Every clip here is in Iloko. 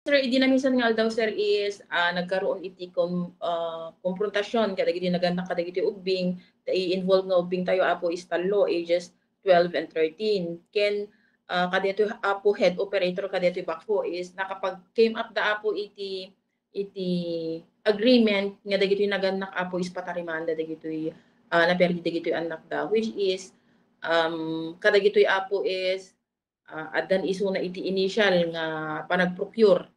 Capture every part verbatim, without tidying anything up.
Sir, idi naminsan nga aldaw, sir, is, ah, nagkaroon iti kon-, ah, komprontasyon kadagiti nagannak kadagiti ubbing, ta i-involve nga ubbing tayo, Apo, is tallo, ages twelve and thirteen. Ken, ah, kadaytoy, Apo, head operator kadaytoy backhoe is nakapag-came up da, Apo, iti, iti agreement nga dagitoy nagannak, Apo, is patarimaanda dagitoy, ah, naperdi dagitoy annakda, which is, um, kadagitoy, Apo, is ah, addan isuna iti initial nga panagprocure.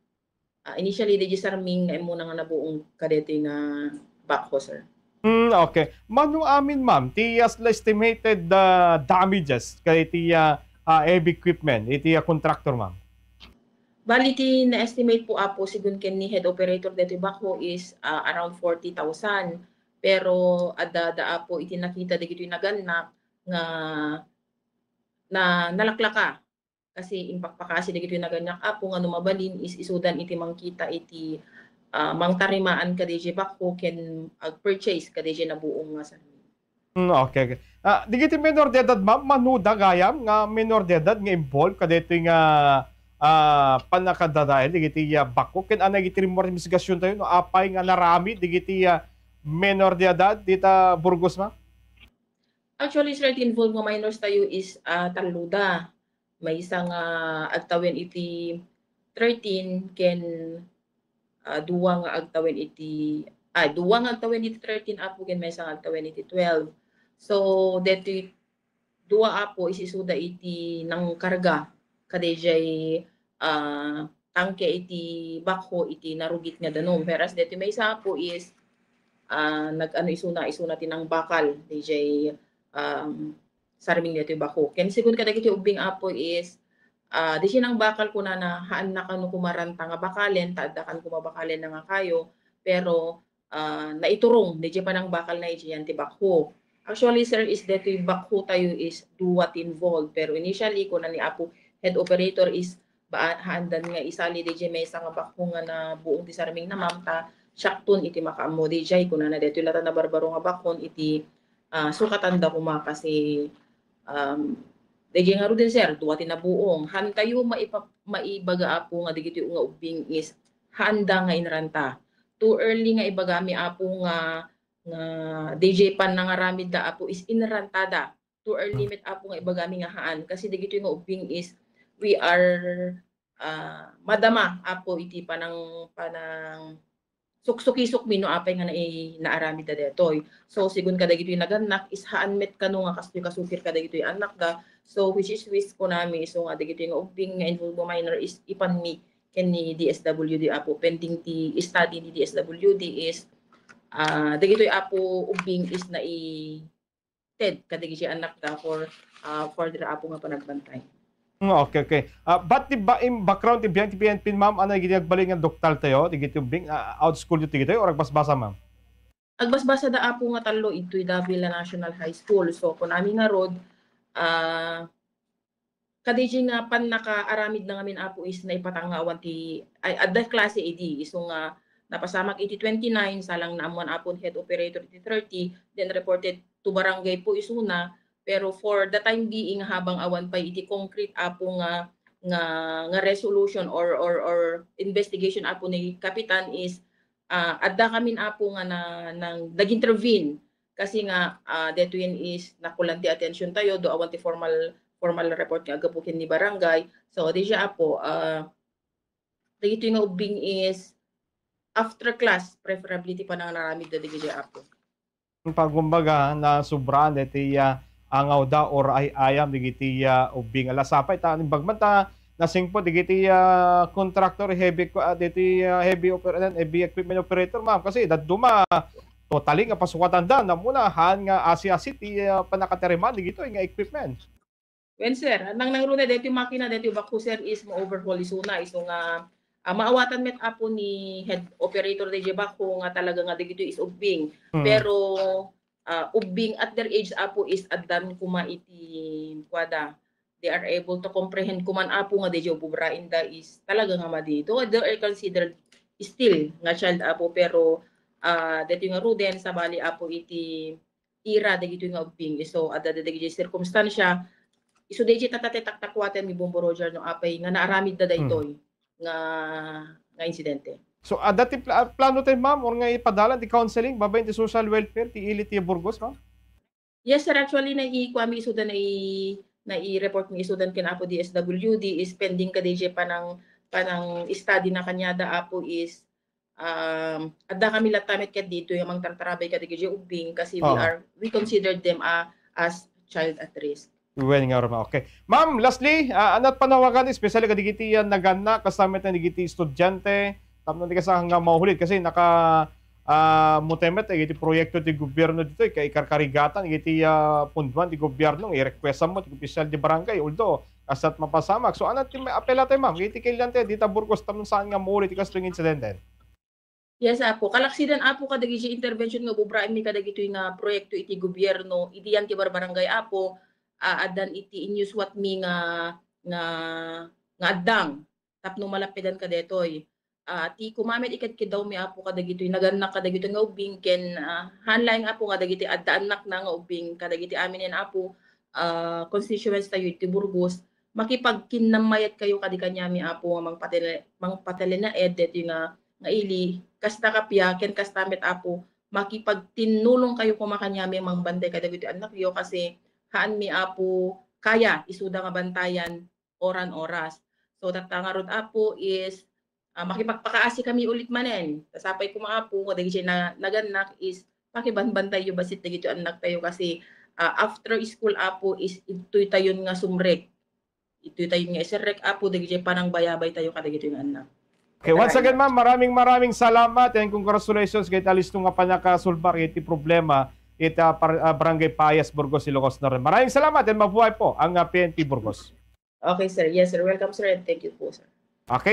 Ah, initially, daydi sarming nga immuna nga nabuong kadaytoy nga backhoe, sir. Hmm, okay. Mano amin, ma'am, ti as estimated, ah, damages kadaytoy, ah, ah, heavy equipment, iti, ah, contractor, ma'am? Bali, ti na-estimate po, Apo, sigun ken ni head operator daytoy backhoe is, ah, around forty thousand. Pero adda da, Apo, iti nakita dagitoy nagannak nga na nalaklaka. Kasi impakpakasi dagitoy nagannak, Apo, nga no mabalin is isudan iti mangkita iti, ah, mangtarimaan kadaydiay backhoe ken ag-purchase kadaydiay nabuong nga sarming. Hmm, okay, okay. Ah, dagiti menor de edad, ma'am, mano da gayam nga menor de edad nga involved kadaytoy nga, ah, pannakadadael dagiti, ah, backhoe? Ken ania dagiti rimmuar ti imbestigasiontayo no apay nga naramid dagiti, ah, menor de edad dita Burgos, ma'am? Actually, sir, ti involved nga minors tayo is, ah, tallo da. Maysa nga agtawen iti thirteen ken, ah, dua nga agtawen iti, ah, dua nga agtawen iti thirteen, Apo, ken maysa nga agtawen iti twelve. So, detoy dua, Apo, is isuda iti nangkarga kadaydiay, ah, tangke iti backhoe iti narugit nga danum. Whereas detoy maysa, Apo, is, ah, nag-ano isuna, isuna ti nangbakal daydiay, um, sarming daytoy backhoe. Ken sigun kadagiti ubbing, Apo, is, ah, daydiay nangbakal kunana, haanna kano koma ranta nga bakalen, ta adda kan koma bakalen na nga kayo, pero, ah, naiturong daydiay panangbakalna idiay ti backhoe. Actually, sir, is daytoy backhoe tayo is dua ti involved. Pero initially, kuna ni Apo head operator is ba, haandan nga isali daydiay maysa nga backhoe nga nabuong ti sarmingna, ma'am, ta siakton iti makaammo daydiay, kunana. Daytoy latta nabarbaro nga backhoe iti, ah, sukatanda koma kasi, um, daydiay ngaruden, sir, dua ti nabuong. Haantayo maipa-, maibaga, Apo, nga dagitoy nga ubbing is haanda nga inranta. Too early nga ibagami, Apo, nga, nga daydiay pannangaramidda, Apo, is inrantada. Too early met, Apo, nga ibagami nga haan. Kasi dagitoy nga ubbing is we are, ah, madama, Apo, iti panang-, panangsuksukisukmi no apay nga nai-, naaramidda daytoy. So, sigun kadagitoy nagannak, is haan met kano nga kastoy kasukir kadagitoy annakda. So, which is wish kunami, isu nga dagitoy nga ubbing nga involved nga minor is ipanmi ken ni D S W D, Apo. Pending ti study ni D S W D is, ah, dagitoy, Apo, ubbing is nai-, ted kadagiti annakda for, ah, further, Apo, nga panagbantay. Mm, okay, okay. Ah, but ti ba-, im-, background ti biag ti P N P, ma'am, ania dagiti agbalin nga doktaltayo, dagiti ubbing, ah, out school yu ti dagitoy or agbasbasa, ma'am? Agbasbasada, Apo, nga tallo, ditoy Davila National High School. So, kunami ngarud, ah, kadaydiay nga pannakaaramidna ngamin, Apo, is naipatang nga awan ti, ay, adda klase idi, isu nga napasamak iti twenty-nine, sa lang naammuan, Apo, head operator iti thirty, then reported to barangay po isuna, pero for the time being, habang awan pay iti concrete, Apo, nga, nga, nga resolution or, or, or investigation, Apo, ni Kapitan is, ah, adda kamin, Apo, nga na, nang, nag-intervene. Kasi nga, ah, detoyen is nakulan ti attention tayo, do awan ti formal, formal report nga aggapu ken ni barangay. So, daydiay, Apo, ah, dagitoy nga ubbing is after class, preferably ti panangaramid da dagiti, Apo. Pagkumbaga, nasubraan deti, ah, angawda or ay-ayam dagiti, ah, ubbing. Ala sapay ta, imbag man ta, nasingpet dagiti, ah, contractor, heavy equi-, ah, deti, ah, heavy oper-, heavy equipment operator, ma'am. Kasi dadduma, totally nga pasukatanda, namuna, haan nga asi-asi ti, ah, pannakatarimaan dagitoy nga equipment. Wen, sir, nang nangruna deti makina, deti backhoe, sir, is ma-overhaul isuna, isu nga, ah, maawatan met, Apo, ni head operator deti backhoe nga talaga nga dagitoy is ubbing. Mm. Pero, ah, ubbing at their age, Apo, is addan koma iti kuada. They are able to comprehend koma, Apo, nga deti ububrainda is talaga nga madi. Though they are considered still nga child, Apo, pero, ah, deti ngaruden, sabali, Apo, iti ira dagitoy nga ubbing. Isu adda dagiti circumstancia, isu dagiti tatta ti taktakkuaten ni Bombo Roger no apay nga naaramidda daytoy. Hmm. nga nga insidente. So, adda ti pla- plano tayo, ma'am, or nga ipadalan ti counseling babaen ti social welfare ti ili ti Burgos, ma'am? Yes, sir. Actually, naikuami isudan, nai, nai-report mi isudan ken Apo D S W D is pending kadi jay panang, panang study na kaniada, Apo, is, um, adda kami latta met ket ditoy nga mangtartarabay kadagiti ubbing kasi we Oo. are, we considered them, ah, as child at risk. Wen nga, Roma. Okay. Ma'am, lastly, ah, anat panawagan, especially kadagiti, ah, nagannak, kasama met dagiti estudiante, tapno di kasa nga maulit kasi naka, ah, mutemet, eh, iti proyekto ti gobyerno dito, eh, kay karkarigatan, iti, ah, punduan ti gobyerno, i-request mo, ti opisyal di barangay, although, kasat mapasamak. So, anat ti may apela tayo, ma'am? Iti kailan tayo, dita Burgos, tapno saan nga maulit, iti kasto nga insidente? Yes, Apo. Kalaksidan, Apo, kadagiti intervention nga ubraenmi kadagitoy nga proyekto iti gobyerno, iti yan ti barbarangay, Apo, ah, addan iti inyuswatmi nga, nga, nga addang tapno malappedan kadetoy. Ah, ti kumamet ikeddawmi, Apo, kadagitoy nagannak kadagitoy nga ubbing ken, ah, haan laeng, Apo, nga dagiti adda annakna nga ubbing kadagiti aminen, Apo, ah, constituents tayo iti Burgos, makipagkinnammayat kayo kadi kaniami, Apo, nga mangpatele-, mangpatelenaed detoy nga, nga ili, kasta kapia, ken kasta met, Apo, makipagtinnulong kayo koma kaniami mangbantay kadagiti annakyo kasi haanmi, Apo, kaya isuda nga bantayan oran oras. So, tatta ngarud, Apo, is, ah, makipagpakaasi kami ulit manen. Ta sapay koma, Apo, nga dagiti na, nagannak is pakibanbantayyo bassit dagiti annak tayo kasi, ah, after school, Apo, is itoy tayon nga sumrek. Itoy tayon nga iserrek, Apo, dagiti panangbayabay tayo kadagiti nga annak. Okay, once again, ma'am, maraming, maraming salamat and congratulations kay alisto nga panakasulbar iti problema iti, ah, par-, ah, Barangay Payas, Burgos, Ilocos Norte. Maraming salamat and mabuhay po ang, ah, P N P Burgos. Okay, sir. Yes, sir. Welcome, sir, and thank you po, sir. Okay.